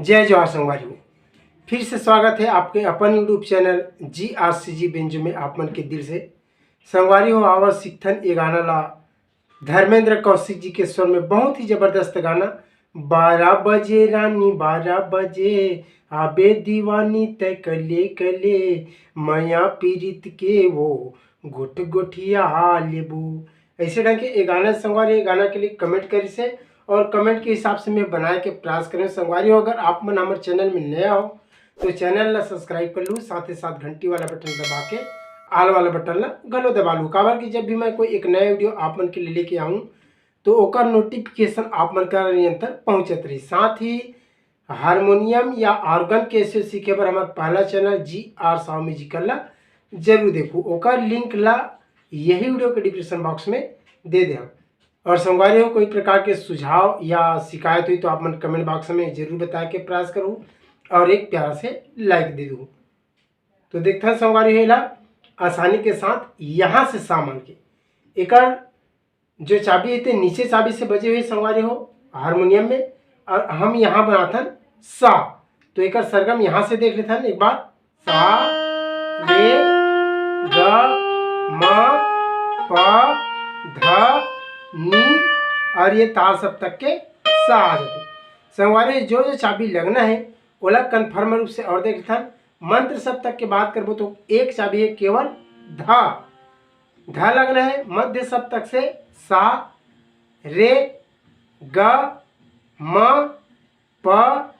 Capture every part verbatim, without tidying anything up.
जय जोहार संगवारी हो, फिर से स्वागत है आपके अपन YouTube चैनल जी आर सी जी बेंजो में। आप मन के दिल से संगवारी हो, आवा सीखथन ए गाना ला धर्मेंद्र कौशिक जी के स्वर में। बहुत ही जबरदस्त गाना। बारह बजे रानी बारह बजे, आबे दीवानी तय कले कले, मया पीरित के वो गोठ गोठिया लेबू। ऐसे ढंग के ये गाना संगवारी, ये गाना के लिए कमेंट करिस हे और कमेंट के हिसाब से मैं बनाए के प्रयास करें संगवारी हो। अगर आप मन हमारे चैनल में नया हो तो चैनल ला सब्सक्राइब कर लू, साथ ही साथ घंटी वाला बटन दबा के आल वाला बटन ला घलो दबा लू, काबर कि जब भी मैं कोई एक नया वीडियो आप मन के लिए लेके आऊँ तो ओकर नोटिफिकेशन आप मन कर निरंतर पहुँचत रही। साथ ही हारमोनियम या ऑर्गन कैसे सीखे बर हमारा पहला चैनल जी आर साव म्यूजिकल ला जरूर देखू, ओकर लिंक ला यही वीडियो के डिस्क्रिप्शन बॉक्स में दे दे। और संगवारी हो, कोई प्रकार के सुझाव या शिकायत हुई तो आप मन कमेंट बॉक्स में जरूर बताए के प्रयास करूँ और एक प्यारा से लाइक दे दूँ। तो देखथन संगवारी हो, एला आसानी के साथ यहाँ से सामान के एकर जो चाबी हे ते नीचे चाबी से बजे हुए संगवारी हो हारमोनियम में, और हम यहाँ बनाथन सा। तो एकर सरगम यहाँ से देख लेथन एक बार, सा, रे, ग, म, प, ध, नी, और ये तार सप्तक के सा आ जाथे। संगवारी, जो जो चाबी लगना है ओला कन्फर्म रूप से और देख लेथन। मंद्र सप्तक के बात करबो तो एक चाबी है केवल ध, ध लगना है। मध्य सप्तक से सा, रे, ग, म, प,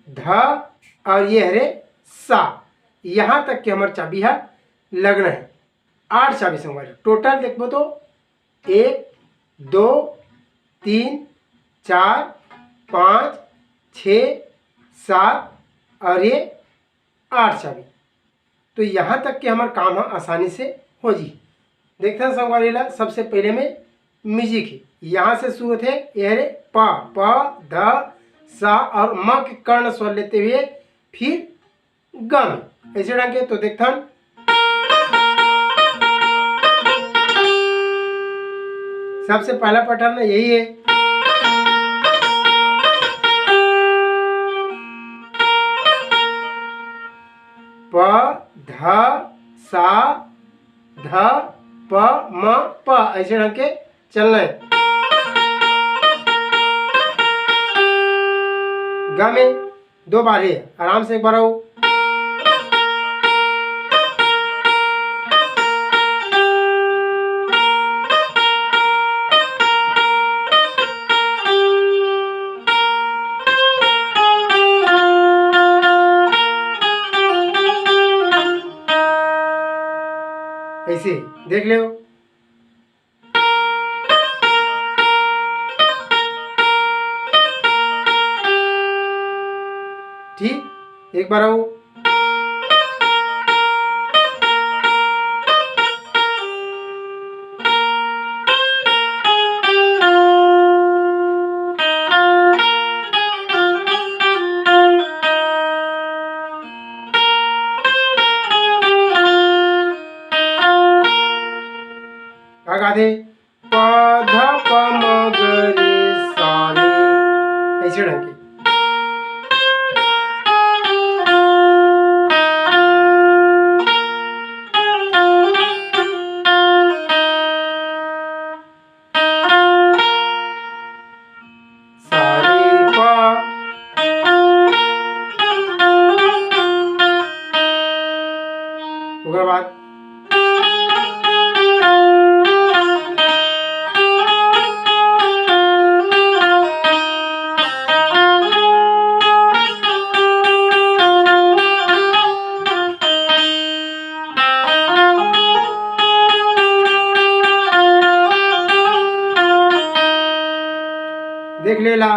ध और ये हरे सा। यहाँ तक के हमर चाबी ह लगना है। आठ चाबी संगवारी, टोटल देखबो तो एक, दो, तीन, चार, पाँच, छः, सात और ये आठ चाबी। तो यहाँ तक के हमर काम ह आसानी से हो जी। देखथन संगवारी ला, सबसे पहले में म्यूजिक है, यहाँ से शुरू होथे, ये हरे प, प, ध, सा और म के कर्ण स्वर लेते हुए फिर ग में। ऐसे ढंग के तो देखथन। सबसे पहला पैटर्न यही है। प, ध, सा, ध, प, म, प, ऐसे ढंग के चलना है। ग में दो बार है, आराम से एक बार आओ। ऐसे देख लो। ठीक, एक बार आओ। का गाथे? प ध प म ग रे सा रे। ऐसे ढंग के। सा रे प। ओकर बाद देख लेला।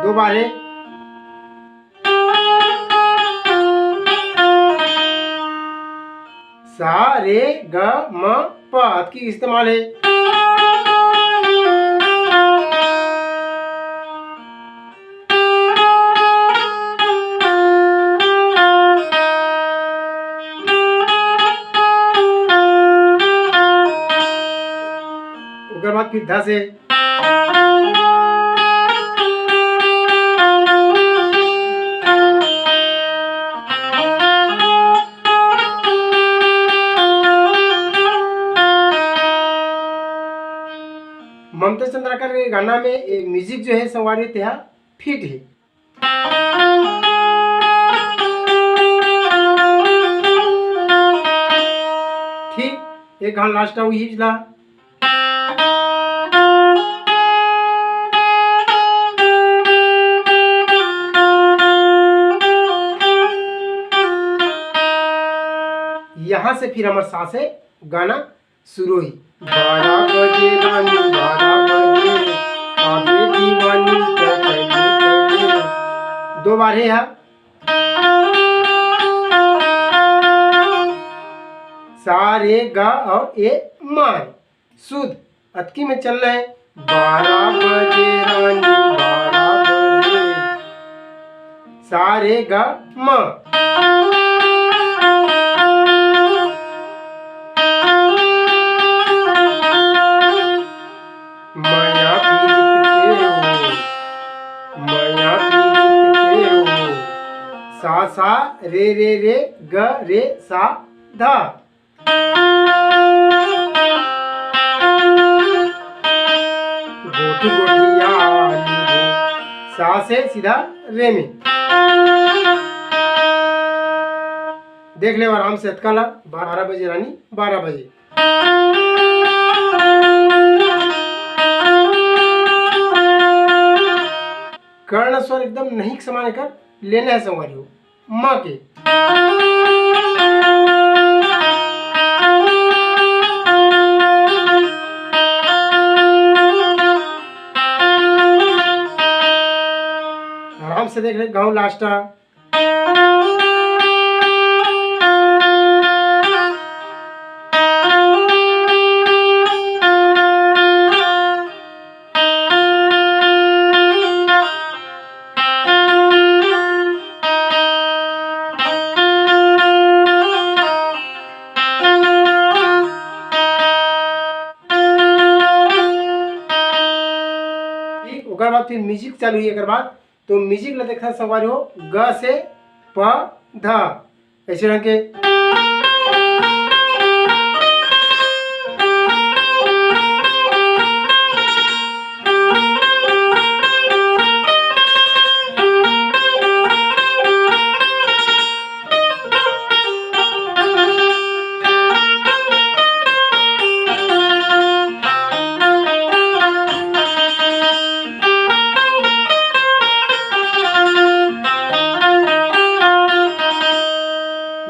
दो बार है। सा रे ग म प, अतकी इस्तेमाल है। ध से। ममता चंद्राकर के गाना में एक music जो है संगवारी, तेहा fit है। ठीक, एक घान last उही ला। यहाँ से फिर हमर सा से गाना शुरू ही। बारह बजे रानी, बारह बजे, आबे दीवानी, टकली टकली। दो बार है यहाँ। सा रे गा और ए मा। शुद्ध अतकी में चलना है। बारह बजे रानी, बारह बजे। सा रे गा मा। मया पीरित के ओ, मया पीरित के ओ। सा सा रे रे रे ग रे सा धा। गोटी गोटी आलू हो। सा से सीधा रे में। देख ले आराम से अतका ला, बारह बजे रानी, बारह बजे। कर्ण स्वर एकदम नहीं समाने कर लेना है संगवारी हो। म के। आराम से देख ले, गाँव last। ठीक, ओकर बाद फिर music चालू हुई। एकर बाद तो music ला देखना संगवारी हो, ग से प ध, ऐसे रंग के।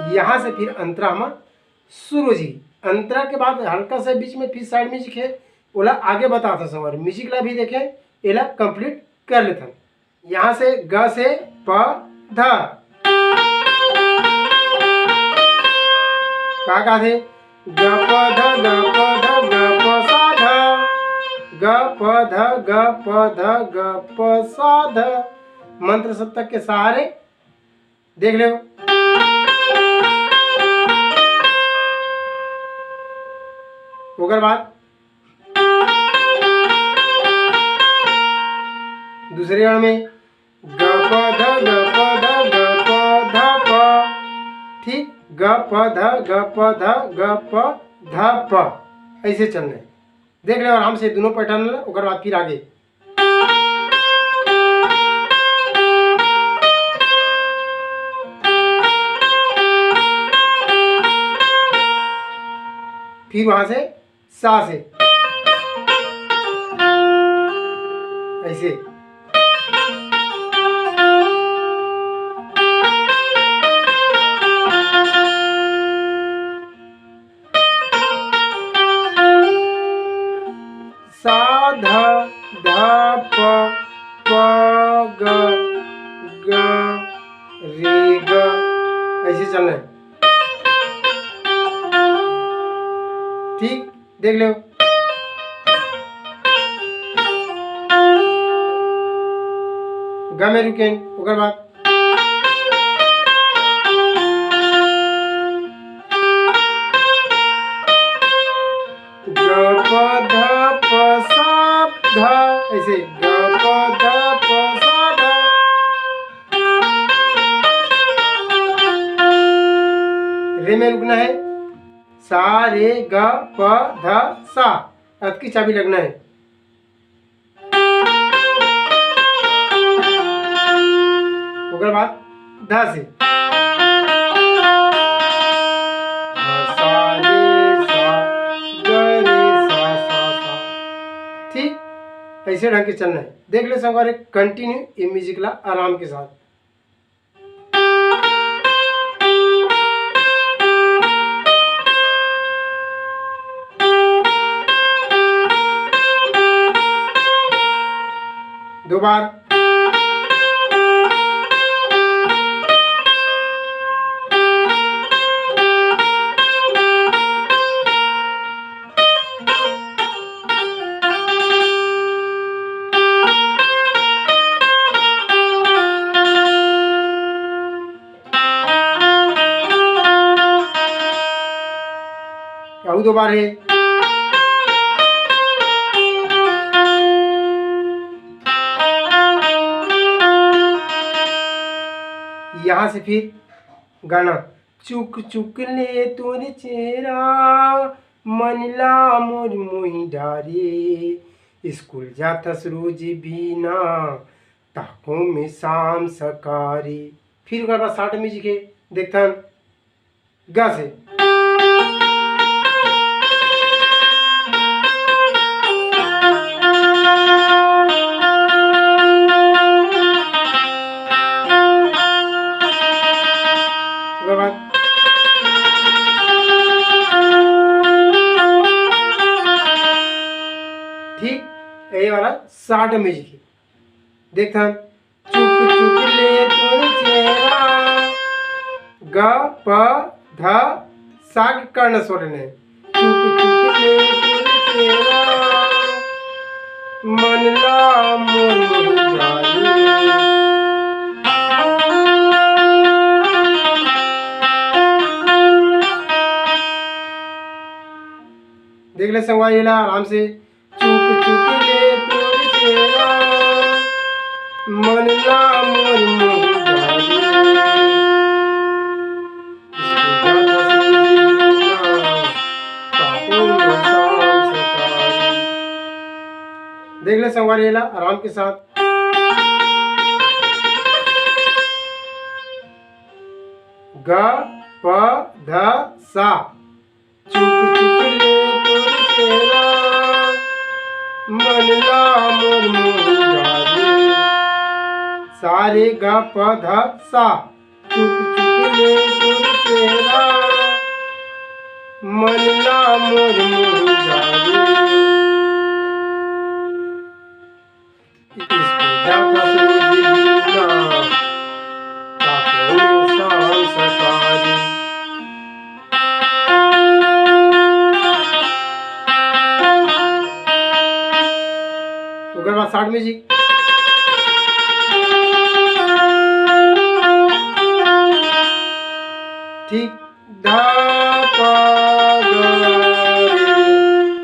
यहाँ से फिर अंतरा हमर शुरू जी। अंतरा के बाद हल्का सा बीच में फिर side music है, ओला आगे बताथन संगवारी। Music ला भी देखें, एला complete कर लेथन। यहाँ से ग से प ध। का कथे? ग प ध, ग प ध, ग प सा ध। ग प ध, ग प ध, ग प सा ध। मंत्र सप्तक के सहारे देख ले। ओकर बाद दूसरे गण में ग प ध, ग प ध, ग प ध प। ठीक, ग प ध, ग प ध, ग प ध प, ऐसे चलना है। देख ले आराम से दोनों pattern ला, ओकर बाद फिर आगे। फिर वहां से सा से ऐसे। सा ध ध प प ग ग रे ग, ऐसे चलना है। ठीक, देख लो। ग में रुकेन, ओकर बाद ग प ध प सा रुकना है। सा रे ग प ध सा, अतकी चाबी लगना है। ओकर बाद ध से। सा रे सा, ग रे सा, सा, सा। ठीक, ऐसे ढंग के चलना है। देख ले संगवारी, कंटिन्यू ये म्यूजिक ला आराम के साथ। दो बार। अउ दो बार है। यहाँ से फिर गाना, चुक चुक ले तोर चेहरा, मन ला मोर मोहि डारे, स्कूल जाथस रोज बिना, ताको में शाम सकारी। फिर ओकर बाद साठ म्यूजिक है, देखथन। ग से। ओकर बाद ठीक, ये वाला साठ म्यूजिक है। देखथन, चुक चुक ले तोर चेहरा, ग प ध सा के कर्ण स्वर ने। चुक चुक ले तोर चेहरा, मन ला मोहि डारे। देख ले संगवारी ला आराम से। चुक चुक ले तोर चेहरा, मन ला मोर मोहि डारे। देख ले संगवारी ला आराम के साथ। ग प ध सा। चुक चुक ले तोर चेहरा, मन ला मोर मोहि डारे। सा रे ग प ध सा। चुक चुक ले तोर चेहरा, मन ला मोर मोहि डारे। स्कूल जाथस रोज बिना, ताको में शाम सकारी। ओकर बाद साठ म्यूजिक। ठीक। ध प ग रे,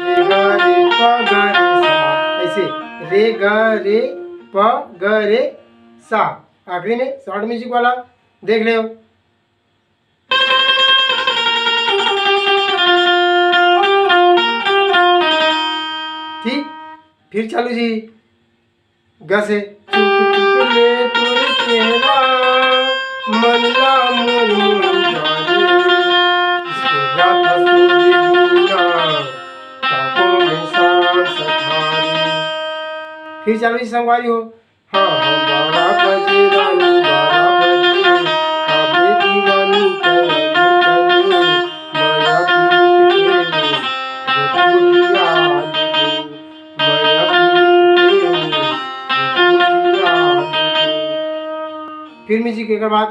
रे ग रे प ग रे सा। ऐसे, रे ग रे प ग रे सा। आखिरी में साठ म्यूजिक वाला देख ले। ठीक, फिर चालू जी। ग से। चुक चुक ले तोर चेहरा, मन ला मोर मोहि डारे। स्कूल जाथस रोज बिना, ताको में शाम सकारी। फिर चालू जी संगवारी हो। हाँ, हाँ, बारह बजे रानी, बारह बजे, आबे दीवानी, तोरा दीवानी, माया पीत के, गोटिया आलू, माया पीत के, गोटिया आलू। फिर म्यूजिक के बाद।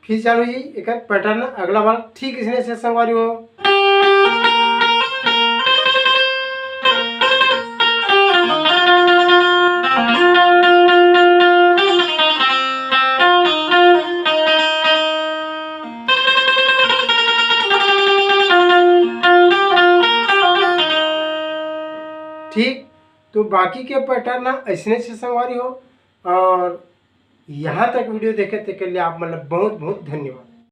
फिर चालू जी, एकर पैटर्न अगला बार ठीक इसने से संगवारी हो। ठीक, तो बाकी के पैटर्न ना ऐसने से संगवारी हो। और यहाँ तक वीडियो देखे तेकर लिए आप मतलब बहुत बहुत धन्यवाद।